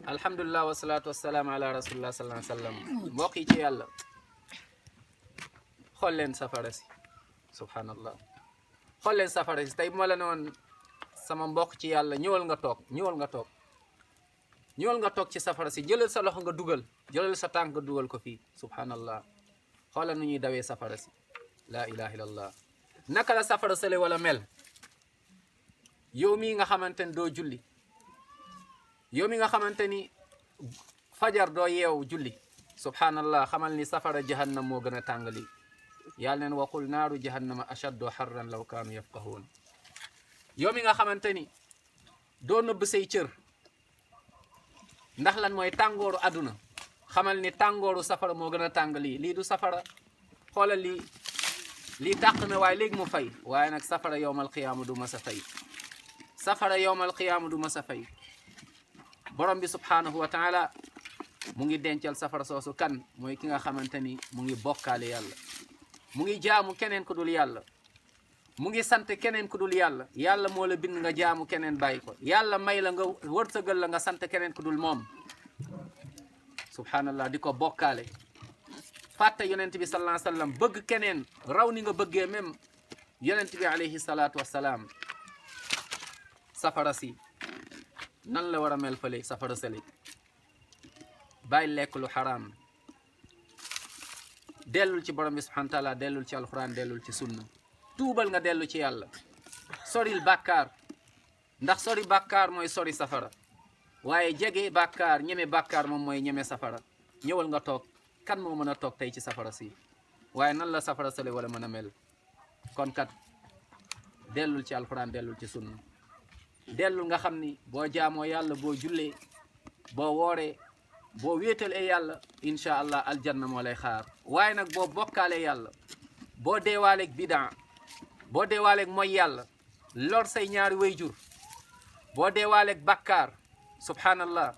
alhamdulilah wasalaatu wasalaam ala rasulillah sallallahu alayhi wa sallam. mbokk yi ci yàlla xool leen safara si subhanallah xool leen safara si tey bu ma la ne woon sama mbokk ci yàlla ñëwal nga toog ñëwal nga toog ñëwal nga toog ci safara si jëlal sa loxo nga dugal jëlal sa tànk nga dugal ko fii subhanallah xoolal nu ñuy dawee safara si la ilaha illallah naka la safara sale wala mel yow mii nga xamante ni doo julli yow mi nga xamante ni fajar doo yeew julli subhanallah xamal ni safara jahannam moo gën a tàngali yàlla neen waqul naaru jahannama ashaddu harran law kaanu yafqahuun yow mi nga xamante ni doo nëbb say cër ndax lan mooy tàngooru àdduna xamal ni tàngooru safara moo gën a tàngali lii du safara xoolal lii tàq na waaye léegi mu fay waaye nag safara yowmal qiyaama du mas a fay safara yowmal qiyaama du mas a fay borom bi subhanahu wa taala mu ngi dencal safara soosu kan mooy ki nga xamante ni mu ngi bokkaale yàlla mu ngi jaamu keneen ku dul yàlla mu ngi sant keneen ku dul yàlla yàlla moo la bind nga jaamu keneen bàyyi ko yàlla may la nga wërsëgal la nga sant keneen ku dul moom subhanallah di ko bokkaale fàtte yonent bi sallallahu alayhi wa sallam bëgg keneen raw ni nga bëggee même yonent bi alayhi salaatu wassalaam safara si nan la war a mel fële safara sële bàyyi lekk lu xaraam dellul ci borom bi subhanahu wa taala dellul ci alquran dellul ci sunna tuubal nga dellu ci yàlla soril bàkkaar ndax sori bàkkaar mooy sori safara waaye jege bàkkaar ñeme bàkkaar moom mooy ñeme safara ñëwal nga toog kan moo mën a toog tey ci safara si waaye nan la safara sële wala mën a mel kon kat dellul ci alquran dellul ci sunna dellul nga xam ni boo jaamoo yàlla boo jullee boo wooree boo wéetalee yàlla incha allah aljanna moo lay xaar waaye nag boo bokkaalee yàlla boo deewaaleeg bidaa boo deewaaleeg mooy yàlla lor say ñaari wayjur boo deewaaleeg bakkaar subhanallah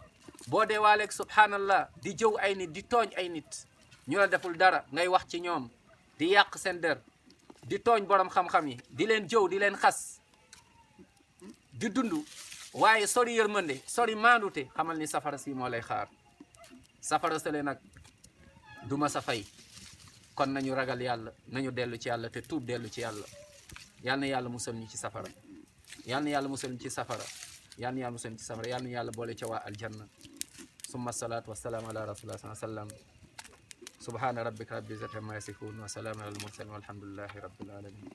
boo deewaaleeg subhanallah di jëw ay nit di tooñ ay nit ñu la deful dara ngay wax ci ñoom di yàq seen der di tooñ borom xam-xam yi di leen jëw di leen xas di dund waaye sori yërmande sori maandute xamal ni safara si moo lay xaar safara sale nag du ma sa fay kon nañu ragal yàlla nañu dellu ci yàlla te tuub dellu ci yàlla yal na yàlla musal ñu ci safara yal na yàlla musal ñu ci safara yal na yàlla musal ñu ci safara yal na yàlla boole ca waa aljanna summa salaatu wasalaamu ala rasulillah sallam subhana rabbika rabbil izzati amma yasifun wa salaamun alal mursalin walhamdulillahi rabbil alamin